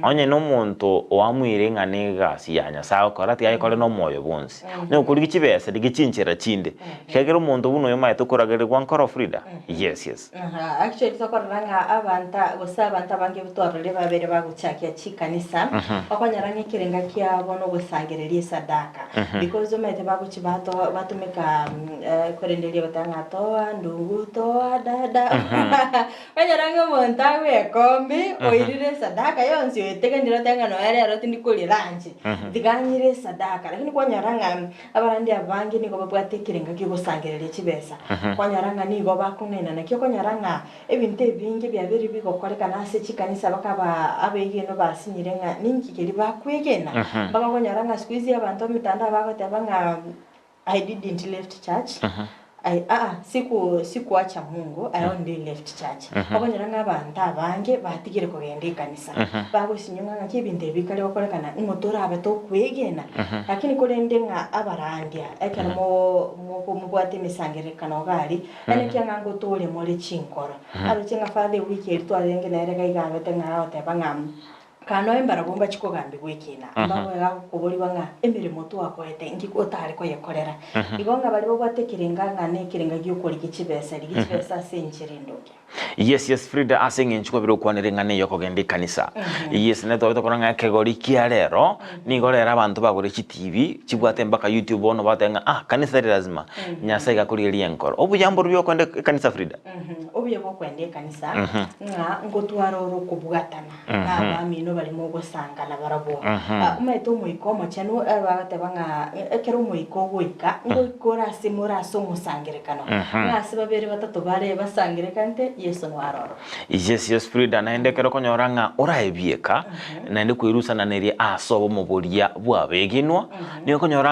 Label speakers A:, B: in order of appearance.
A: Onye nomonto oamuire ng'a negasi ya Nyasae agokora, tiga ayekore nomoyo bwonsi. Onye okorigia chibesa, rigia chinchera chinde. Ekiagera omonto buna oyo omanyete okoragererigwa nkoro Frida? Yes, yes.
B: Aha, actually tokorora ng'a abanta gose abanto abange twarorire babere bagochakia chikanisa, okonyora ng'a ekerenga kiabo nogosangereria esadaka. Because omanyete bagochi bato batomeka korenderia goteba ng'a toa ndugu, toa dada. Onyora ng'a omonto agwekombi, oirire esadaka yonsi oyetegenire otebe ng'a nonya rero tindi koria lunch, tiga ng'ire esadaka. Lakini kwanyora ng'a abarandi abange nigo babwate ekerengo ki'ogosangereria chibesa, kwanyora ng'a nigo bakong'aina naki okonyora ng'a ebinto ebinge biabeire bigokorekana ase chikanisa bakaba abegenwa basinyire ng'a ninki keria bakwegena, mpaka okonyora ng'a siku hizi abanto emitandao bagoteba ng'a I didn't left church I aa siku sikuacha Mungu I only left church okonyora ng'a abanto abange batigire kogenda ekanisa bagosinywa ng'a ng'aki ebinto ebi bikare gokorekana ng'o torabe tokwegena lakini korende ng'a abarandia ekero mo moko mobwate emesangererekano iga aria enekia ng'a ngotooria more chinkoro aroche ng'a father ewiki eria twarenge nere iga iga abete ng'a agoteba ng'a Kaa noe mbarabwo mbachie kogambigwa ekiina, mbaboe gakoborigwa ng'a emeremo twakoete inki otare koyekorera. Igo ng'a baria babwate ekerenga ng'a nekerenga gi'okorigia chibesa, rigia chibesa ase enchera endoge.
A: Yes yes Frida ase eng'encho kwabire okwanire eng'ana eye okogenda ekanisa. Yes naye twabete korora ng'a ekegori kia rero nigo rero abanto bagore chitibi chibwate mpaka YouTube bono bagoteba ng'a ah kanisa tari lazima Nyasaye iga akorigereria enkoro. Obuya mborobio okogenda ekanisa Frida?
B: Obuya bw'okoenda ekanisa ng'a ngotwara ore okobwatana. Nabamino baria mogosanga nabarabwo. Omanyete Omoika Omochenu bagoteba ng'a ekero Omoika ogoika, ngoika ore ase more ase omosangerekano, ng'a ase babere batato bare basangerekanete, Yeso noe aroro.
A: Yes, yes, Frida, naende ekero okonyora ng'a oraebieka, naende kwerusananeria ase obomo boria bw'abegenwa, nigo okonyora ng'a.